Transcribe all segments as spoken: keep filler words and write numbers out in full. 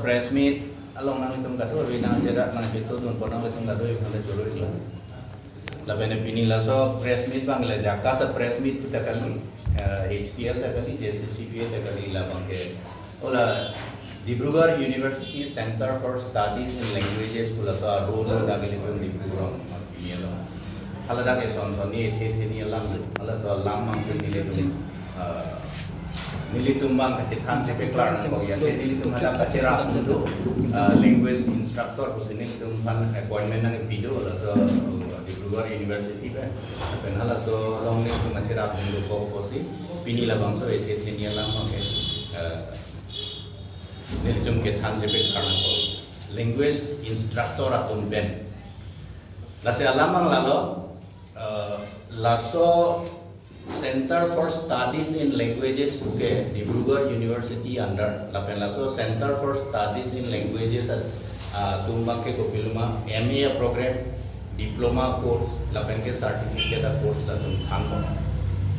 Press meet along nanglitum kadokave nangcherak nangchetongdun pon nanglitum kadokave aphan ta choro-iklo. Lapen pini laso press meet abang le JACAS a press meet pu ta kali, eh, H T L ta kali, J C C P A ta kali, labang ke. Hala Dibrugarh University Center for Studies in Languages pu laso a-role dak ilitum Dibrugarh pini along. Hala dak eson son ni ethe ethe ni alam do. Hala laso alam abang si nelitum, eh, nelitum abang kachethan chepeklar nangkok ya. Nelitum hadak kacherapdun do, eh, language instructor pusi nelitum aphan appointment nangpi do. Laso, eh, Dibrugarh University pen. Pen halaso along nelitum kacherapdun dokok pusi pini labangso ethe ethe ni alam abang ke, eh, nelitum kethan chepeklar nangkok. Language instructor atum pen. Lasi alam abang lalo, eh, laso Center for Studies in Languages pu ke Dibrugarh University under, lapen laso Center for Studies in Languages at, ah, atum abang ke kopiloma M A program, diploma course, lapen ke certificate a course latum thanbom.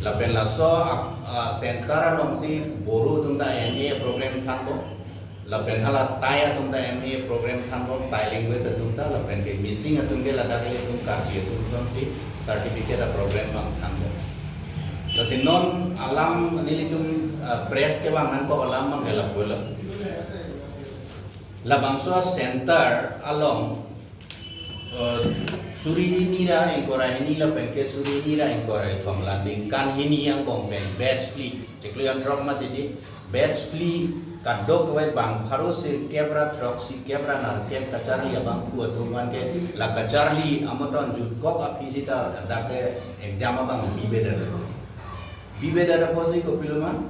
Lapen laso, ah, ah, center alongsi Boro atum ta M A program thanbom. Lapen hala Thai atum ta M A program thanbom, Thai language atum ta, lapen ke Mising atum ke ladak ilitum Karbi atum asonsi certificate a program abang thanbom. Lasi non alam nelitum, ah, press kevang nangkok alam abang ke lapu lo. Labangso center along, eh, suri hini ra ingkoi ra hini lapen ke suri hini ra ingkoi ra kethom, la ningkan hini angbong pen batch phli, chiklo jon throk mati di, batch phli kadokave bang pharo sirkep ra throksi kep ra nerkep kacharli abangphu atum aphan ke la kacharli amoton jutkok aphi sita dak ke exam abang bibedet. Bibedet apotsi kopiloma,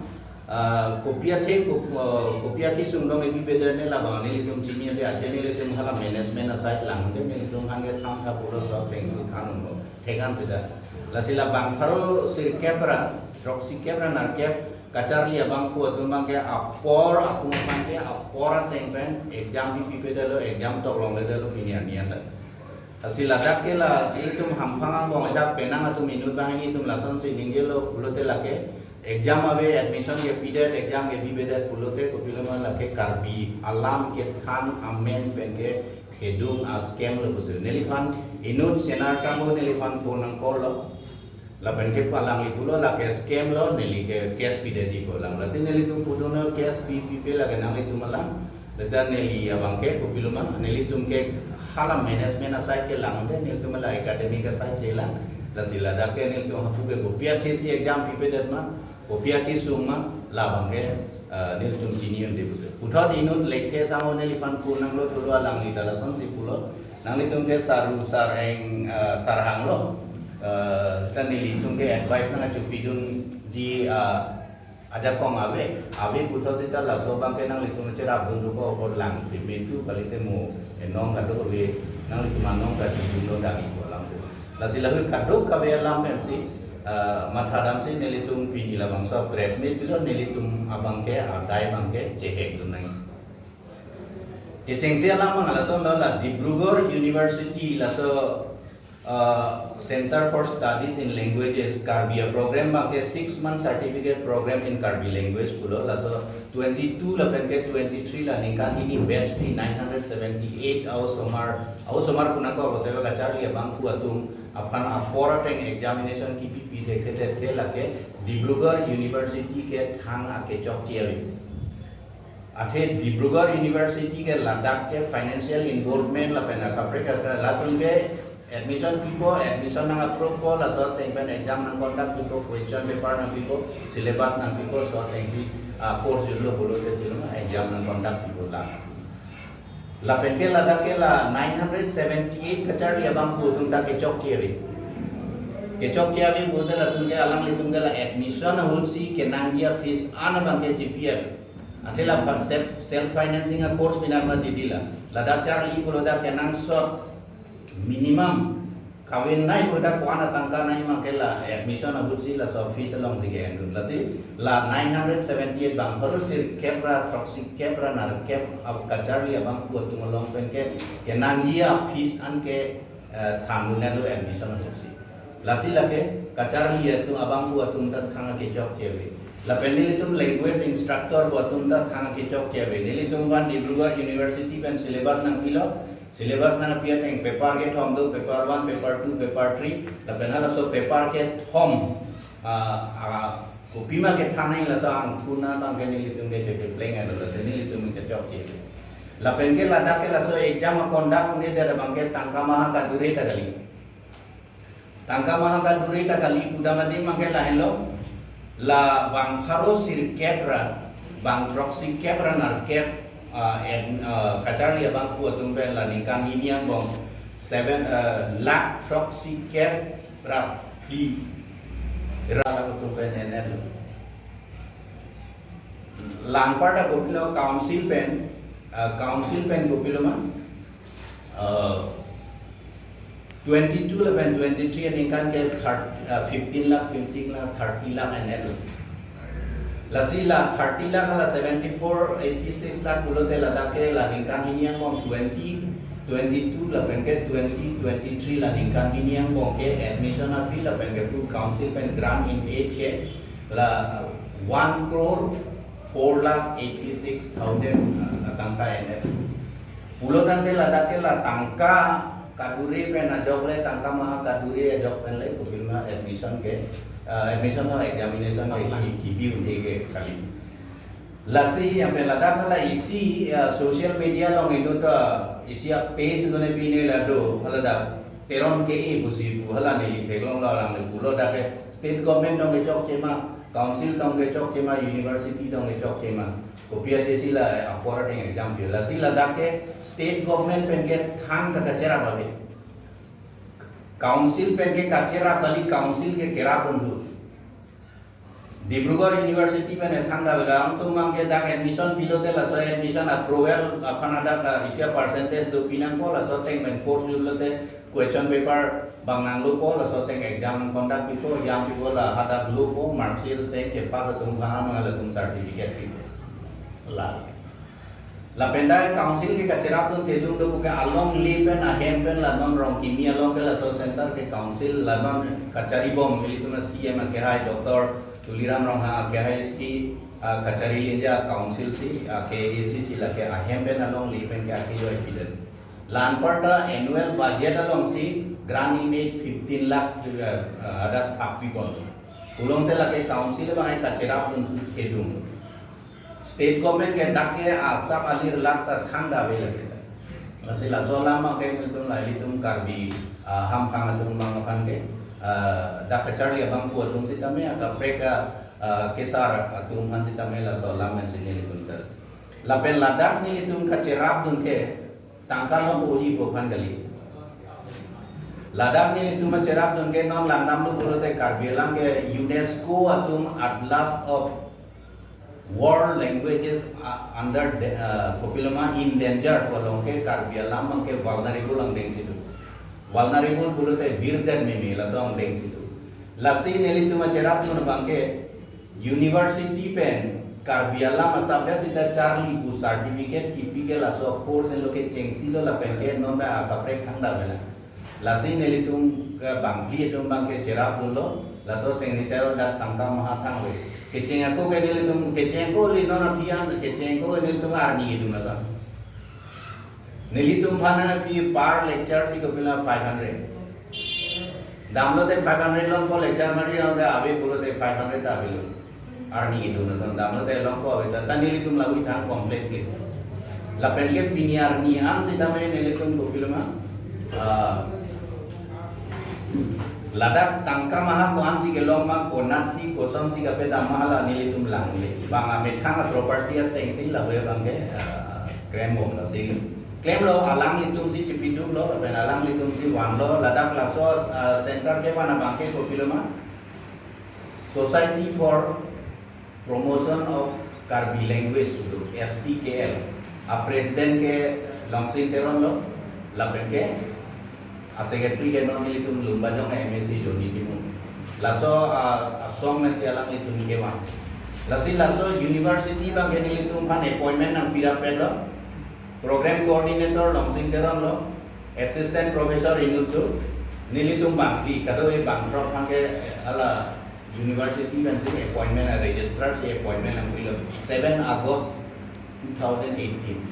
ah, kopi athe, kop-, ah, kopi akesung along bibedet ne labang nelitum chinine, athe nelitum hala management aside lang de nelitum aphan ke than tha pulo, laso pensi than unlo. Thekan sida. Lasi la bang pharo sirkep ra throksi kep ra nerkep kacharli abangphu atum abang ke apor atum aphan ke apor ateng pen exam bi pipedetlo, exam toklongledetlo pini arni anta. Lasi ladak ke la ilitum hamphang angbong ajat penang atum inut banghini atum lasonsi ningjelo pulote lake exam ave, admission ke pidet, exam ke bibedet pulote kopiloma lake Karbi alam kethan amen pen ke thedung a-scam lo pusi. Neliphan inut Senar Sangho neliphan phone nang call lo. Lapen ke alangli pulo lake scam lo, neli ke cash pidetji pu alam. Lasi nelitum pudunlo cash pi pipe lake nanglitum alam. Lasi neli abang ke kopiloma, nelitum ke hala management aside ke lang de, nelitum la academic aside chelang. Lasi ladak ke nelitum hapu ke kopi athesi exam pipedet ma, kopi akesung ma, labang ke, eh, nelitum chini un-e pusi. Puthot inut Lekthe Sangho neliphan phone nanglo pulo, alangli ta lasonsi pulo. Nanglitum ke saru sareng, eh, sarhang lo. Eh, ta nelitum ke advice nangkachopidun ji, eh, ajakong ave, ave puthot sita laso abang ke nanglitum cherapdun dokok apot lang, pimitu kalite mo, eh, nong kadokave, nanglitum anong kadokave dunlo dagi pu alam si. Lasi lahei kadokave alam pensi, eh, mathadamsi nelitum pini labangso press meet pilo, nelitum abang ke, adai abang ke chehekdun nang. Kechengsi alam abang lason lo, la Dibrugarh University laso, uh, Center for Studies in Languages Karbi a-program abang ke six month certificate program in Karbi language pulo, laso twenty-two lapen ke twenty-three la ningkan hini batch phli nine hundred seventy-eight a-osomar, a-osomar pu nangkok, hotel kacharli abangphu atum aphan apor ateng examination kipi pi thekthe thekthe lake Dibrugarh University ke thang akechokche ave. Athe Dibrugarh University ke ladak ke financial involvement lapen akaprek akaprek latum ke admission pipo, admission nang-approve po, laso ateng pen exam nang-conduct pipo, question paper nangpipo, syllabus nangpipo, laso atengsi, ah, course jutlo pulote piloma exam nang-conduct pipo la. Lapen ke ladak ke la nine hundred seventy-eight kacharli abangphu atum ta kechokche ave. Kechokche ave pulote latum ke alanglitum ke la admission ahutsi kenangji a-fees an abang ke G P F. Athe la fa-, self, self financing a-course pinak mati di la. Ladak charli pulo dak kenangsot minimum kavenei pu dak ko-an atangka nangji ma ke la admission ahutsi laso fees alongsi ke-endun. Lasi la nine hundred seventy-eight bang pharo sirkep ra throksi kep ra nerkep a-, kacharli abangphu atum along pen ke kenangji a-fees an ke, eh, thandun-etlo admission ahutsi. Lasi lake kacharli atum abangphu atum ta thang akechokche ave. Lapen nelitum language instructor pu atum ta thang kechokche ave. Nelitum aphan Dibrugarh University pen syllabus nangpilo. Syllabus nangpi ateng paper kethom do, paper one, paper two, paper three. Lapen halaso paper kethom, ah, ah, kopima kethan nangji laso angthun abang ke nelitum ke chekepleng alo, lasi nelitum kechokche ave. Lapen ke ladak ke laso exam a-conduct un-edet abang ke tangka maha kadure ta kali. Tangka maha kadure ta kali pudam adim abang ke lahenlo, la bang pharo sirkep ra, bang throksi kep ra nerkep, ah, en, ah, kacharli abangphu atum pen la ningkan hini angbong seven, ah, lakh throksi kep ra phli ra atum pen enetlo. La anparta kopilo council pen, ah, council pen kopilo ma, ah, twenty-two lapen twenty-three aningkan ke thir-, ah, fifteen lakh, fifteen lakh, thirty lakh enetlo. Lasi la thirty lakh hala seventy-four, eighty-six lakh pulote ladak ke la ningkan hini angbong twenty twenty-two lapen ke twenty twenty-three la ningkan hini angbong ke admission a-fee lapen ke pu council pen grant in aid ke la one crore four lakh eighty-six thousand, ah, tangka enet. Pulo tangte ladak ke la tangka kadure pen ajok le, tangka maha kadure ajok pen le, kopima admission ke, ah, admission or examination ke ki, kibi un-e ke kali. Lasi yang pen ladak hala isi, ah, social media along inut, ah, isi a-page done pine la do, hala dak Teron K-E pusi pu hala neli theklonglo, alangle pulo dak ke state government tong kechokche ma, council tong kechokche ma, university tong kechokche ma. Kopi aja si la apor ateng exam pi. Lasi ladak ke state government pen ke thang ta kacherap ave. Council pen ke kacherap kali, council ke kerap un-e do. Dibrugarh University pen ethang ta ave, alanglitum abang ke dak admission pilote laso admission approval aphan hadak, ah, isi a-percentage do pinangpo, laso ateng pen course jutlote question paper bang nanglopo, laso ateng exam conduct pipo, jam pipo, la hadak lopo, marksheet ateng ke pass atum aphan abang latum certificate pipo. La. Lapen dak council ke kacherapdun thedung do puke alongle pen ahem pen la non Rongkimi along ke laso center ke council la non kacharibom ilitum a-C E M akehai Doctor Tuliram Ronghang akehai si, ah, kachari linja council si, ah, K A C si lake ahem pen alongle pen ke akejoi pidun. La anparta annual budget alongsi grant in aid fifteen lakh, ah, ah, hadak thap pipon. Pulote lake council abang ke kacherapdun thedung. State government ke dak ke asap alir lak ta thang ta ave lake ta. Lasi laso alam abang ke ilitum la ilitum Karbi, ah, hamphang atum abang aphan ke, ah, dak kacharli abangphu atum sitame akaprek, ah, kesar atum aphan sitame laso alam pen si nelitum tel. Lapen ladak nelitum kacherapdun ke tangka longpo ji pu aphan kali. Ladak nelitum kacherapdun ke non langdamlo pulote Karbi Anglong ke UNESCO atum Atlas of World Languages, uh, under the, uh, kopiloma in danger pu along ke Karbi Anglong abang ke vulnerable angdeng si do. Vulnerable pulote virdet meme laso angdeng si do. Lasi nelitum kacherapdun abang ke university pen Karbi Anglong asap ya sita charli pu certificate kipi ke laso course enlo ke chengsilo lapen ke non ta akaprek thang ta ave lang. Lasi nelitum ke bangphli atum abang ke cherapdunlo, laso ateng richaro dak tangka maha thang ave. Kecheng ako ke nelitum, kecheng ako le non apian, kecheng ako nelitum arni kedun asap. Nelitum aphan nangpi per lecture si kopilo five hundred. Damlote five hundred longpo, lecture mari ave pulote five hundred ta avelo. Arni kedun asap damlote longpo ave ta, ta nelitum lahui thang complain ke. Lapen ke pini arni an sitame nelitum kopiloma, ah, ladak tangka maha ko-an si kelong ma, konat si, koson si kapedam ma hala nelitum langle. Bang amethang a-property ateng si lahui abang ke, ah, klembom lasi. Klemlo, alanglitum si chipiduklo, lapen alanglitum si vanlo, ladak laso, ah, center kevan abang ke kopiloma Society for Promotion of Karbi Language pu do, S P K L. A-president ke Longsing Teron lo, lapen ke a-secretary ke non nelitum Lumbajong M A C Johnny Timung. Laso, ah, asong pen si alanglitum kevan. Lasi laso university abang ke nelitum aphan appointment nangpi rapetlo. Program coordinator Longsing Teron lo, assistant professor inut do, nelitum bangphli, kadokave bangthrok abang ke, eh, hala University pensi appointment, a registrar si appointment nangpilo seven August two thousand eighteen.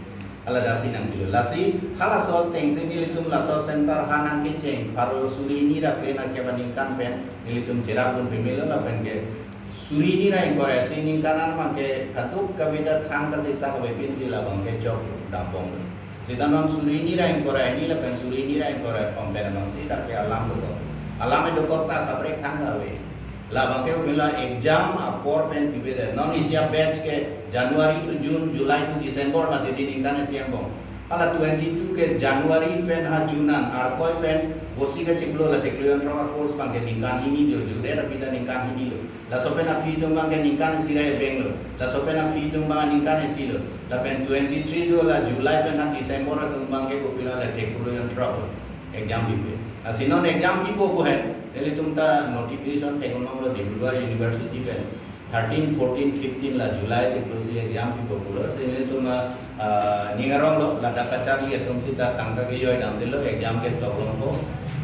Hala daksi nangpilo. Lasi halaso atengsi nelitum laso center ha nangkecheng pharo suri hini ra kre-nerkep aningkan pen nelitum cherapdun pemelo lapen ke suri hini ra ingkoi ra isi aningkan an abangke kadokave ta thang kasiksak avepinsi labangke chokdambomlo. Sita non suri hini ra ingkoi ra hini lapen suri hini ra ingkoi ra thom pen abangsi dak ke alam dokok. Alam dokok ta kaprek thang ave. Labangke upila exam apor pen pipedet. Non isi a-batch ke January to June, July to December mati di ningkan isi angbong. Hala twenty-two ke January pen ha June an, Arkoi pen Vosi kachiklo la chiklo jonthrok a-course abangke ningkan hini jo, judet aphi ta ningkan hini lo. Laso pen aphi atum abangke ningkan isi ra ebenglo. Laso pen aphi atum abang ningkan isi lo. Lapen twenty-three jo la July pen ha December atum abangke kopilo la chiklo jonthrok lo. Exam pipe. Lasi non exam pipo ko he. Nelitum ta notification theklonglo Dibrugarh University pen. Thirteen, fourteen, fifteen la July chiklo si exam pipo pulo. Si nelitum, ah, ning aronglo, ladak kacharli atum sita tangka kejoi damdetlo, exam ke toklongpo.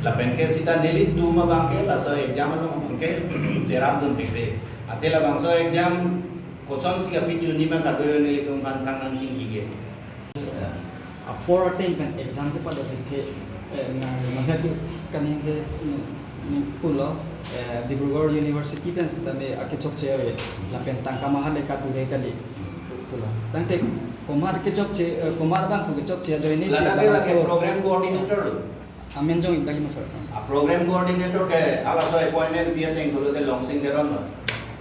Lapen ke sita nelitum abangke, laso exam along abangke cherapdun thekre. Athe labangso exam kosonsi kapichunji ma kadokave nelitum aphan thang nangchingki ke. Apor ateng pen exam kepadok thekthek, eh, nang, nang hadu kaningje, mm, mm, pulo, eh, Dibrugarh University pen sitame akechokche ave, lapen tangka maha le kadure kali, pulo. Tangte komat kechokche, eh, komat abang pu kechokche ajoine si ladak ke lake laso program coordinator lo. Amen jong ingdagi masar. A program coordinator ke halaso appointment pi ateng pulote Longsing Teron lo.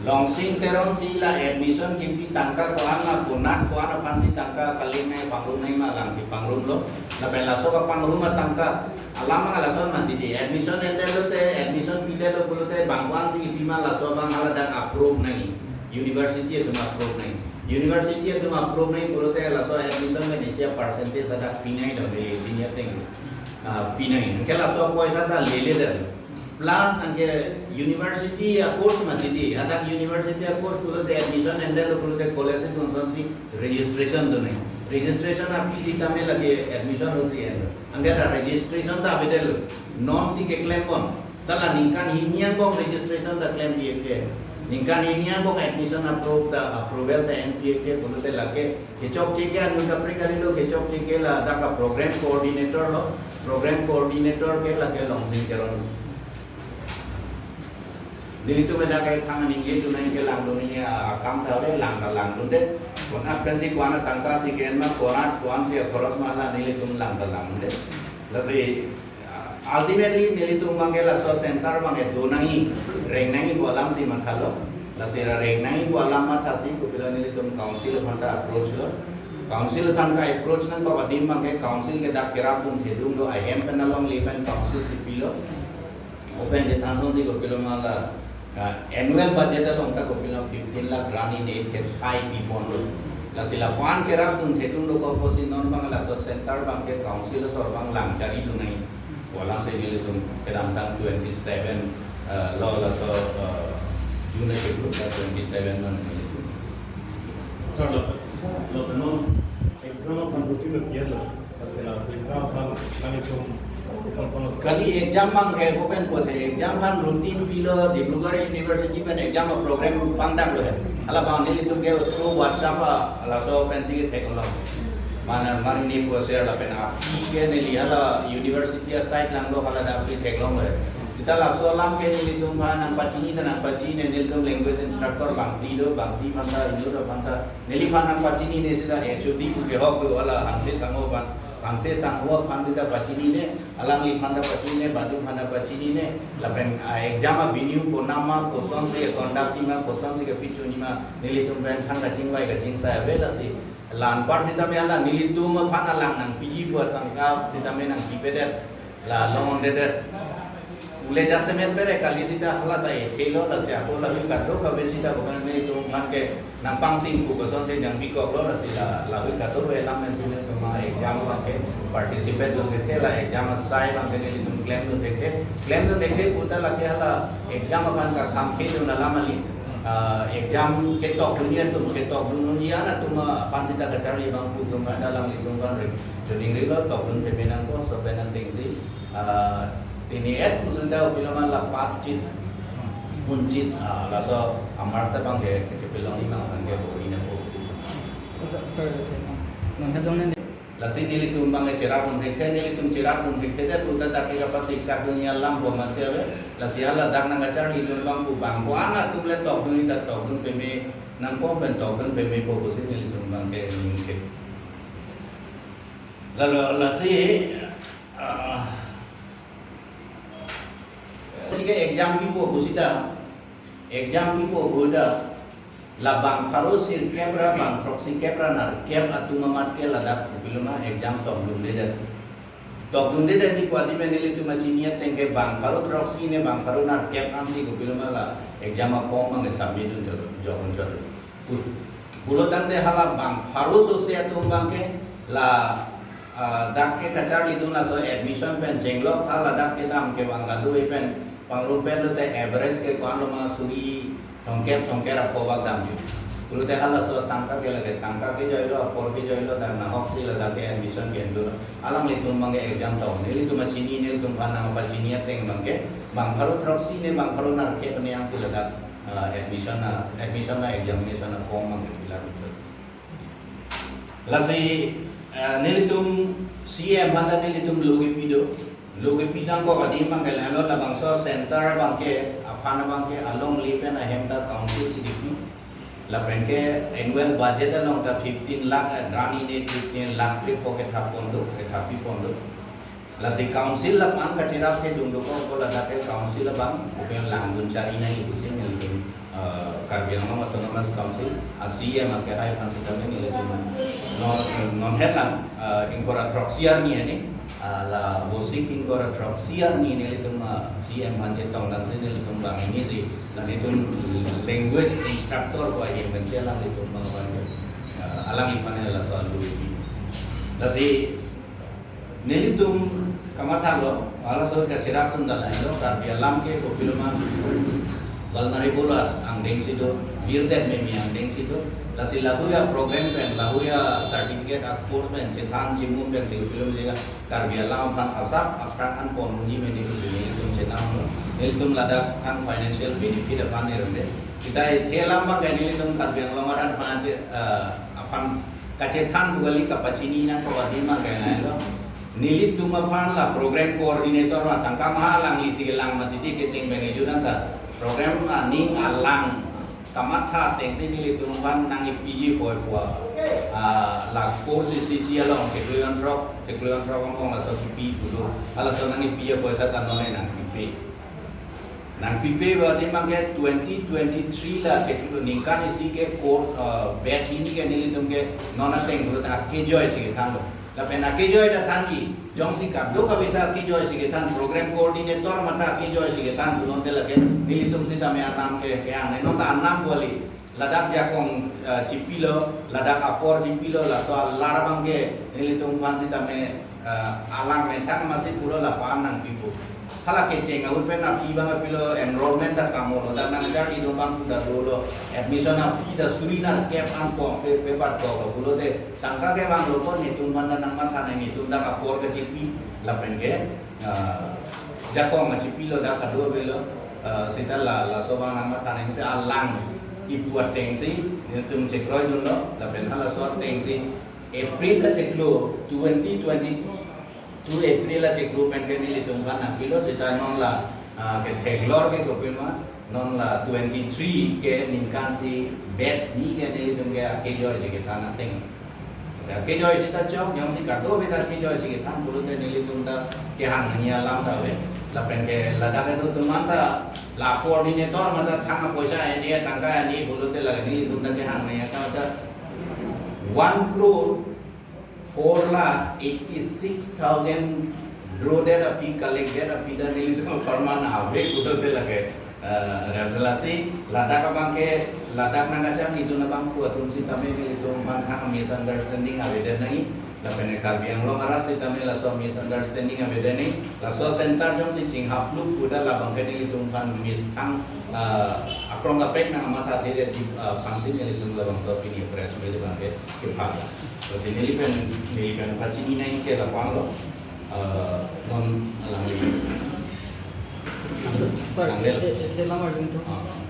Longsing Teron si la admission kipi tangka ko-an na konat ko-an aphansi tangka kaling nai pangrum nai ma alangsi pangrumlo. Lapen laso kapangrum atangka alam ma lason mati di. Admission endetlote, admission pidetlo pulote bang ko-ansi kipi ma laso abang hala dan approve nai. University atum approve nai. University atum approve nai pulote laso admission ke nisi a-percentage hadak pinai do de senior thing. Ah, pinai. Anke laso apoisa ta lele der. Plus anke university a-course mati di. Hadak university a-course pulote admission endetlo pulote college atum asonsi registration do nai. Registration a-fee sitame lake admission losi en. Anke ta registration ta avedetlo. Non si keklem pon. Ta la ningkan hini angbong registration ta klempi ke. Ningkan hini angbong admission approve ta approval ta enpi ke pulote lake kechokche ke anut kaprek kalilo, kechokche ke ladak a-program coordinator lo, program coordinator ke lake Longsing Teron. Nelitum dak ke thang ningje tu nai ke langdun ningje akam ta ave, lang ta langdunde. Konat pensi ko-an atangka si ke-en ma, konat ko-ansi akhoros ma la nelitum lang ta langdunde. Lasi, ah, ultimately nelitum abangke laso center abangke do nangji, reng nangji pu alamsi mathalo. Lasi ra reng nangji pu alam mathasi kopilo nelitum council aphan ta approach lo. Council aphan ka-approach nangkok adim abangke council ke dak kerapdun thedung do, ahem pen alongle pen council si pilo. Open je thansonsi kopilo ma la, ah, annual budget along ta kopilo fifteen lakh grant in aid ke pai pi ponlo. Lasi lapu-an kerapdun thedung dokok pusi non abang laso center abangke council asor abang lang charidun nai. Pu alamsi nelitum kedamtang twenty-seven, eh, lo laso, eh, June ke group ta twenty-seven lo nelitum. Sir, lo, lo, non exam aphan routine lo kiya lo. Lasi la exam aphan nanglitum son son lo. Kali exam abangke open pote exam aphan routine pilo Dibrugarh University pen exam a-program pangdaklo he. Hala abang nelitum ke through WhatsApp a laso pensi ketheklong. Mane mane ni po share lapen aphi ke neli hala university a-site langlo hala daksi theklonglo. Sita laso alam ke nelitum aphan nangpachini ta nangpachini, nelitum language instructor bangphli do, bangphli aphanta, Hindu do aphanta, neliphan nangpachinine sita H O D pu kehok do hala Hanse Sangho aphan, Hanse Sangho aphan sita pachinine, alangliphan ta pachinine, badu aphan ta pachinine, lapen, ah, exam a-venue konat ma, kosonsi conduct-ji ma, kosonsi kapichunji ma, nelitum pen thang kachingvai kachingsai ave lasi. La anpar sitame hala nelitum aphan alang nangpiji pu atangka sitame nangpipedet. La long-ondedet. Ule jasemet pere kali sita hala ta ethelo lasi ako lahui kadokave sita bukan nelitum aphan ke nangpangting pu kosonsi nangpikoklo lasi la lahui kadokave alam pen si nelitum a-exam abangke participate dun thekthek la exam asai abangke nelitum klemdun thekthek. Klemdun thekthek puta lake hala exam aphan kakham khedun alam kali. Ah, exam ketokdunji atum, ketokdunji an atum aphan sita kacharli abang pu atum ada alanglitum aphan ri. Chuning rilo tokdun peme nangpo, so pen atengsi, ah, tini et pu sita kopilo ma la pass chit. Punchit, ah, laso amark sa abang ke, kechepilong abang abang ke bori na po si. Oh, so-, sorry, okay. Oh, non ha jong ne. Lasi nelitum abang ke cherap un thekthe, nelitum cherap un thekthe, dak puta dak ke kapasiksakdun alam po masi ave. Lasi hala dak nangkacharlidun abang pu abang ko an atum le tokdun ta tokdun peme nangpo pen tokdun peme po pusi nelitum abang ke ningke. Lalu lasi, ah, si ke exam pipo pusi ta, exam pipo pu ta, la bang pharo sirkep ra bang throksi kep ra nerkep atum amat ke ladak kopiloma exam tokdundedet. Tokdundedetji pu adi pen nelitum achini ateng ke bang pharo throksi ne bang pharo nerkep ansi kopiloma la exam a-form abang ke submit dun chot, jok un chot. Pu-, pulo tangte hala bang pharo sose atum abang ke la, ah, dak ke kacharlidun laso admission pen chenglok hala dak kedam kevang kadokave pen pangrum pen lote average ke ko-an loma suri thomkep thomkep ra kovak damji. Pulote halaso tangka ke lake tangka kejoilo, apor kejoilo, dak nahok si ladak ke admission ke-endun. Alanglitum abang ke exam tong. Nelitum achini, nelitum aphan nangpachini ateng abang ke bang pharo throksi ne bang pharo nerkep ne ansi ladak, ah, admission a, admission a examination a-form abang ke fill up itu. Lasi, eh, nelitum C M aphan ta nelitum lo kepi do. Lo kepi nangkok adi abang ke lalo labangso center abang ke, aphan abang ke alongle pen ahem ta council si kepi. Lapen ke annual budget along ta fifteen lakh, eh, grant in aid fifteen lakh pe po kethap pon do, kethap pi pon do. Lasi council lapen kacherap kedun dokok ko ladak ke council abang, open langdun chari nangji pusi nelitum, eh, Karbi Anglong Autonomous Council, a C M akehai aphan sitame nelitum non, non helang, eh, ingkoi ra throksi arni ani, eh, la Vosik ingkoi ra throksi arni nelitum, eh, C M aphan chetongdamsi nelitum bang ini si, la nelitum language instructor ko ahi mensi alanglitum bang bang, eh, alangliphan laso alu ini. Lasi nelitum kamathalo, halaso kacherap un dala ilo, Karbi alam ke kopiloma vulnerable as angdeng si do, birdet meme angdeng si do, lasi lahai a-program pen, lahai a-certificate a-course pen, chethan chimum pen si kopiloma jega, Karbi alam aphan asap, aphrang an pon unji mene pusi nelitum chenam lo, nelitum ladak tang financial benefit aphan irende. Kita isi alam abang ke nelitum Karbi Anglong arat aphan che, eh, aphan kachethan pu kali kapachini nangkok adi abang ke lailo. Nelitum aphan la program coordinator ma tangka maha alangli si kelang mati ti kecheng bang ejudan ta. Program aning alang kamatha ateng si nelitum aphan nangkepiji poi pua. Ah, la course C C along chiklo jon throk, chiklo jon throk ong ong laso kipi pudo. Halaso nangkepiji poi seta non nangpipe. Nangpipe ba di abang ke twenty twenty-three la chiklo ningkan isi ke course, eh, batch hini ke nelitum ke non ateng pulote akejoi si kethanlo. Lapen akejoi ta thanji, jongsi kadokave ta akejoi si kethan, program coordinator mate akejoi si kethan pulote lake nelitum sitame anam ke, ke-ang ne non ta anam kali. Ladak jakong, eh, chipilo, ladak apor chipilo, laso alar abang ke nelitum aphan sitame, eh, alang methang masi pulo lapu-an nangpipo. Hala kecheng ahut pen aphi abang apilo enrollment ta kamo lo, dak nangcharlidun abang pu ta dolo, admission aphi ta suri nerkep an pon pe, pe bat ko lo pulote tangka kevanglo ko nelitum aphan ta nangmatha nang, nelitum dak apor kechipi lapen ke, ah, jakong chipilo dak kadokave lo, ah, seta la, laso abang nangmatha nang si alang ipu ateng si nelitum chekroidunlo, lapen halaso ateng si April achiklo twenty twenty-two April achiklo pen ke nelitum aphan nangpilo seta non la, ah, ketheklong ke kopima non la twenty-three ke ningkan si batch ni ke nelitum ke akejoi si kethan ateng. Sa akejoi seta chok, jongsi kadokave ta akejoi si kethan pulote nelitum ta kehang nangji alam ta ave. Lapen ke ladak kedo atum anta la coordinator mate thang apoisa eni tangka eni pulote la nelitum ta kehang nangji akam ta one crore four lakh eighty-six thousand draw det aphi, collect det aphi ta nelitum apharman ave pulote lake. Eh, lasi ladak abang ke, ladak nangkacharlidun abang pu atum sitame nelitum aphan thang misunderstanding avedet nangji. Lapen Karbi Anglong arat sitame laso misunderstanding avedet nangji. Laso center jongsi chinghaplo puta labang ke nelitum aphan mis thang, eh, akrong kaprek nangmathadedet, eh, aphansi nelitum labangso pini press meet abang ke kepha. Lasi neli pen, neli pen pachini nangji ke lapu-an lo. Eh, non alangli. Sir, Kanglel. Eh, eh, eh, lamar dun to. Ah.